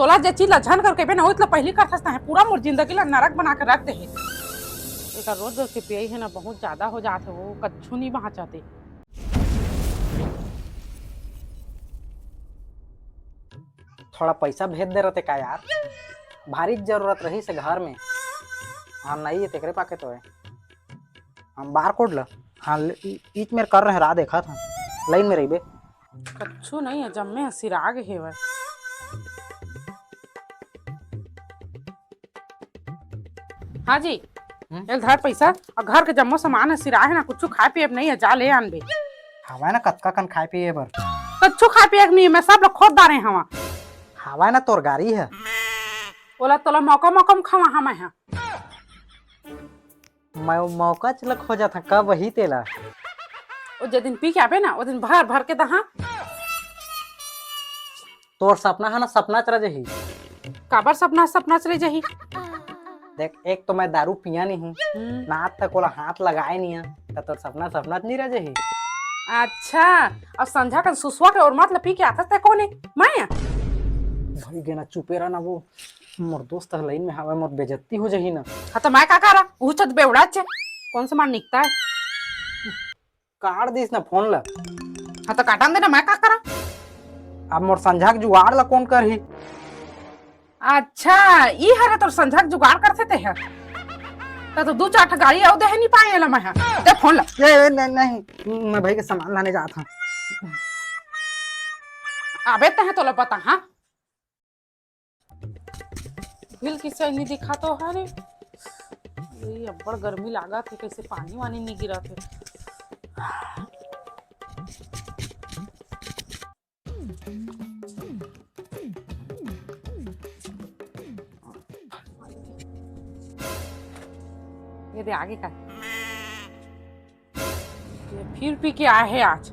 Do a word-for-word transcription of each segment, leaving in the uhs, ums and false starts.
तोला जे चीज ला झन कर कहिबे ना, ओही ला पहिली करथस तहे। पूरा मोर जिंदगी ला नरक बना के रख दे हे। एकर रोज रोज के पियई हे ना, बहुत ज्यादा हो जात हे, वो कच्छु नहीं बाँचत हे। थोड़ा पैसा भेज दे रहते का यार, भारी जरूरत रहिस हे घर में। हाँ, नहीं है तेकरे पाके तो है। हम बार कोड ल, हाँ, ले, ई, ई मेर कर रहे, राह देखत हन, लाइन में रहिबे। कच्छु नहीं है, जम्मे ह सिराग हेवय। हाँ जी, हम्म? एक धर पैसा, और घर के जम्मो सामान ह सिराय हे ना, कुछ खाए पिए नहीं है, जा ले आनबे। हवय ना कतका कन खाए पिए बर। कच्छु खाए पिए के नहीं, मैं सब लोग खोद डारे हवा। हवय ना तोर गाड़ी है। ओला तोला मौका मौका में खवा हमें है। मैं वो मौका चला खोजत हँ, कब वही तेला। ओ जे दिन पी के आबे ना, ओ दिन भर भर के दहा। तोर सपना है ना, सपना चला जही। काबर सपना, सपना चले जही? देख, एक तो मैं दारू पिया नहीं हूँ, हम्म। ना आज तक ओला हाथ लगाए नहीं है, तो तोर सपना सपना च नहीं रह जही। अच्छा, अब संझा कन सुसवा के और मत ल पी के आथस ते कोने? मैं? भाई गेना, चुपे रह ना वो। मोर दोस्त ह लाइन में हावय, मोर बेइज्जती हो जाही ना। हाँ, तो मैं का करा? उहू चत बेवड़ा चे। कौन से मार निकता है? काट दिस ना फोन ला। हाँ, तो काटन दे ना, मैं का करा? अब मोर संझा के जुगाड़ ला कौन करही? अच्छा, ई हरे तोर संझा के जुगाड़ करथे ते ह। त तो दू चार ठा गाड़ी अउ देहे नहीं पाए एला मैं ह। दे फोन ला। ए, ए, नहीं, नहीं, मैं भाई के सामान लाने जात हूँ। अबे तहे तोला पता, हाँ? बिल किसे नहीं दिखा तो हरे। ये अब्बड़ गर्मी लागत हे, कैसे पानी वानी नहीं गिरत हे। ये दे आगे का। ये फिर पी के आए हे आज।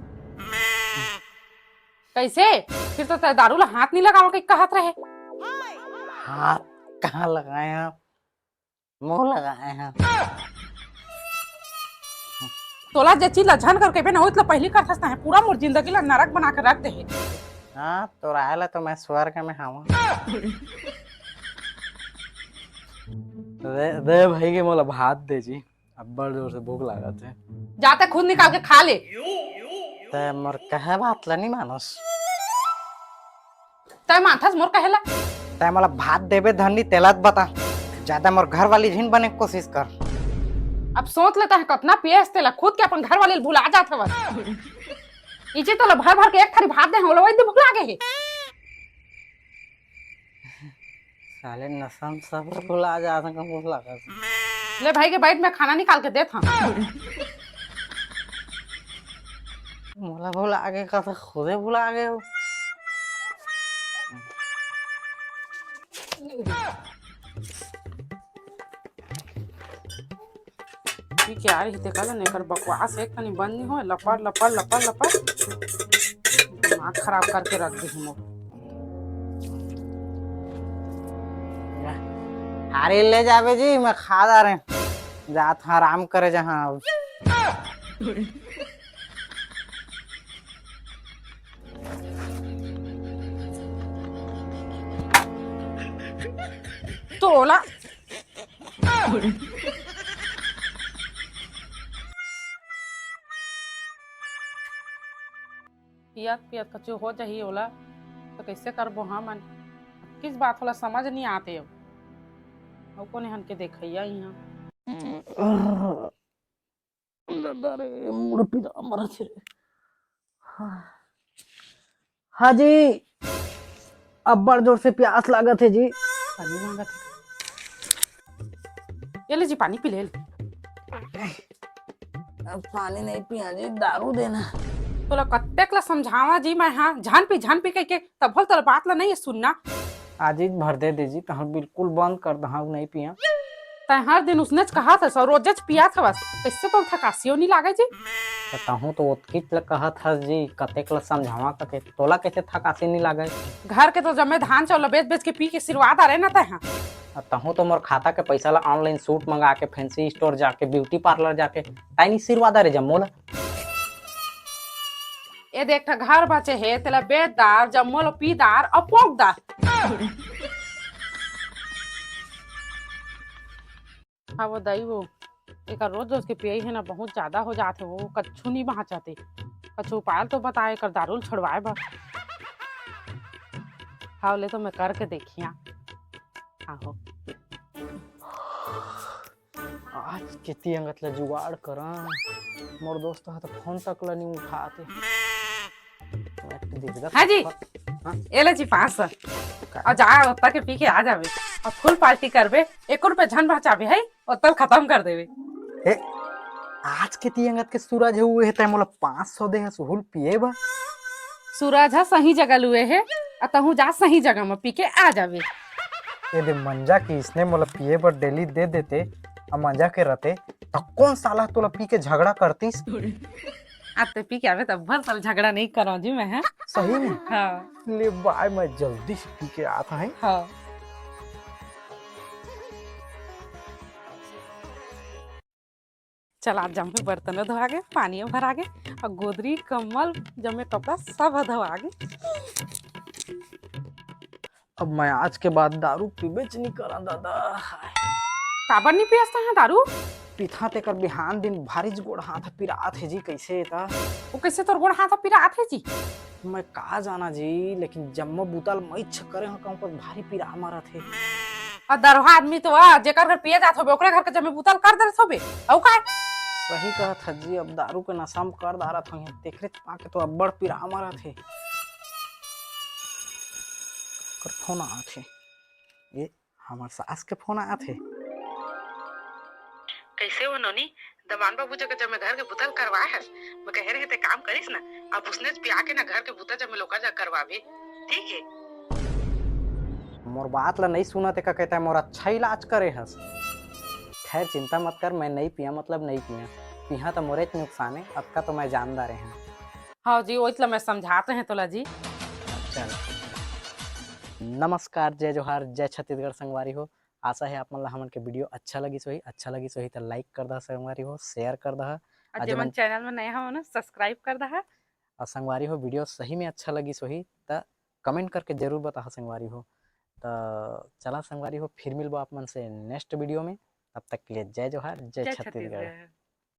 कैसे? फिर तो तै दारू ला हाथ नहीं लगावा के कहत रहे। हाथ कहाँ लगाए हैं? मुंह लगाए हैं। तोला जे चीज ला झन कर कहिबे ना, ओही ला पहिली करथस तहे। पूरा मोर जिंदगी ला नरक बना के रख दे हे। हाँ, तोर आए ला तो मैं स्वर्ग में हूँ। दे, दे भाई के मोला भात दे जी। अब्बड़ जोर से भूख लागत हे। जाते खुद निकाल के खा ले। तै मोर कहे बात ला नहीं मानस। तै मानथस मोर कहे ला? तै मोला भात देबे धन्नी, तेला त बता। ज्यादा मोर घर वाली झिन बने के कोशिश कर। अब सोच लेता है कतना पियस तेला, खुद के अपन घर वाली भुला जात हवस। इचे तोला भर भर के एक थारी भात दे, ओला वही भुला गे हे। साले नशा में सब भुला जात हन, कम भुला जात हन। ले भाई के बैठ, मैं खाना निकाल के देत हूँ। मोला भुला गे, कस खुदे भुला गे हो। ठीक है, आ रही थे कल, एकर बकवास एक कनी बंद नहीं हो, लपड़, लपड़, लपड़, लपड़, दिमाग खराब करके रख दी मोर। अरे ले जाबे जी, मैं खा जा रहे हैं। जात हूँ आराम करे जहाँ। तोला पियत पियत कछु हो जाही ओला, तो कैसे करबो हमन? किस बात ओला समझ नहीं आते अब। अउ कोने हन के देखैया इहाँ। दादा रे, मुड़ पीरा मरत हे रे। हाँ। हाँ जी, अब्बड़ जोर से प्यास लागत हे जी। पानी मांगत हे। ये ले जी, पानी पी ले। अब पानी नहीं पिया जी, दारू देना। तोला कत्तेक ला समझावा जी मैं, हाँ, झन पी, झन पी कहिके, तभो ले तोला बात ला नहीं सुनना। आजिज भर दे दे जी, तहूँ बिल्कुल बंद कर दहा, नहीं पिया। तैं हर दिन उसनेच कहत हस अउ रोजेच पियत हवस, कइसे तोला थकासियो नी लागे जी? त तहूँ तो ओतकीच ल कहत हस जी, कतेक ल समझावा कते, तोला कइसे थकासी नी लागे? घर के तो जम्मे धान चाउर ल बेच-बेच के पी के सिरवा डारे न तैं ह। अ तहूँ तो मोर खाता के पइसा ल online suit मंगा के fancy store जाके beauty parlour जाके तैं नी सिरवा डारे जम्मो ल। ए देख, ठा घर बचे हे, तेला बेच डार, जम्मो ल पी डार अउ पोंक डार। हाँ वो दाई, वो एकर रोज रोज के पियई हे ना, बहुत ज्यादा हो जात हे, वो कछु नहीं बाँचत हे। कछु उपाय तो बताए एकर दारू ल छोड़वाए बर। हाँ, ले तो मैं करके देखिया। आहो। आज केती अंगत ला जुगाड़ करा, मोर दोस्त ह तो फोन तक ला नहीं उठाते। मैं तो देख हाँ जी। हाँ? ए ले जी पाँच सौ। का? अउ जा ओत्ता के पी के आ जाबे। अउ फुल पार्टी करबे, एको रुपया झन बचाबे है, ओत्ता ल खतम कर देबे। ए, आज केती अंगत के सूरज हे उहे, तैं मोला पाँच सौ दे हस उहू ल पिए बर। सूरज ह सही जगह लुए हे, अउ तहूँ जा सही जगह म पी के आ जाबे। ए दे मंजा के इसने मोला पिए बर डेली दे देते, अउ मजा के रहते, त कौन साला तोला पी के झगड़ा करतीस? अब ते पी के आबे त भर साल झगड़ा नहीं करव जी मैं, हाँ? सही में? हाँ। ले बाय, मैं जल्दी से पी के आत हई। हाँ। चल, आज जम्मे बर्तन धोआ गे, पानी भरा गे, अउ गोदरी, कम्बल, जम्मे कपड़ा सब धोआ गे। अब मैं आज के बाद दारू पीबेच नहीं करा दादा। काबर नहीं पियस तहाँ दारू? पीथा तेकर बिहान दिन भारीच गोड़ हाथ पिरात हे जी, कैसे एता? वो कैसे तोर गोड़ हाथ पिरात हे जी? मैं का जाना जी, लेकिन जम्मो बुता ल मैच करे हूँ कहूँ पर भारी पिरा मारत हे। अउ दरहा आदमी तो आ, जेकर घर पिए जात होबे, ओकरे घर के जम्मे बुता ल कर देत होबे। अउ काय? सही कहत ह जी, अब दारू के नशा म कर डारत होइहैं, तेकरे पाके तो अब्बड़ पिरा मारत हे। कर फोन आत हे। ए, हमर सास के फोन आत हे। कैसे हो नोनी? दमान बाबू जगह जम्मे घर के बुता ल करवाए हस। मैं कहे रहे ते काम करिस ना, अब उसने पिया के ना घर के बुता जम्मे लोका जगह करवाबे। ठीक है। मोर बात ला नहीं सुनत हे का कहता है, मोर अच्छा इलाज करे हस। खैर चिंता मत कर, मैं नहीं पिया मतलब नहीं पिया। पिहा तो मोरेच नुकसान है, अतका तो मैं जानदार हूँ। हाँ जी, वही तो मैं समझाते हैं तोला जी। चल। नमस्कार, जय जोहार, जय छत्तीसगढ़ संगवारी हो। आशा है आप मन ला हमन के वीडियो अच्छा लगिस होही। अच्छा लगिस होही त लाइक कर दहा संगवारी हो, शेयर कर दहा। अउ अउ जेमन जेमन चैनल में नया हो ना, सब्सक्राइब कर दहा। अउ संगवारी हो, वीडियो सही में अच्छा लगिस होही त कमेंट करके जरूर बताहा संगवारी हो। त चला संगवारी हो, फिर मिलबो आप मन से नेक्स्ट वीडियो में। तब तक के लिए जय जोहार, जय जय छत्तीसगढ़। छत्तीसगढ़।